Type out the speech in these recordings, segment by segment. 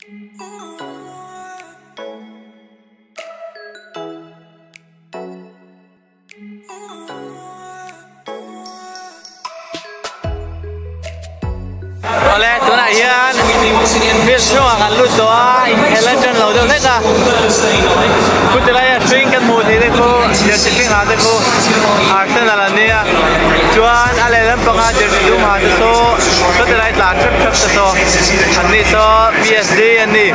Awle tunah hian field chhungah kan lut tawh a inkhel a tan lo deuh hlek a chuti laia hring kan hmuh theih te khu jersey hring ha te khu Arsenal an nia chuan a lehlam panga jersey dum ha te saw chuti lai tlan hrep hrep te saw an ni saw P_S_G an ni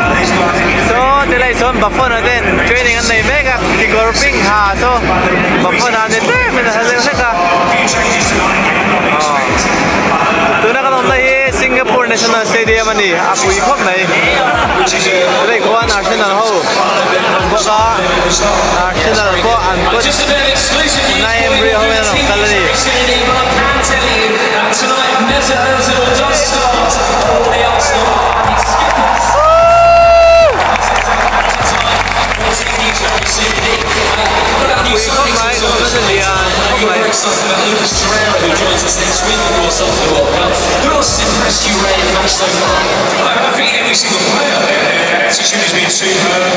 saw ti lai sawn Buffon a ten training an nei mek a kekawr pink ha saw Buffon a ni tlem in a hla deuh hlek a tuna kan awmna hi Singapore National Stadium a ni a pui khawp mai tunah khuan Arsenal ho an awm bawk a Arsenal pawh an coach Unai Emery ho hian an rawn kal a ni. Pui khawp mai kan awmna chu lian khawp mai.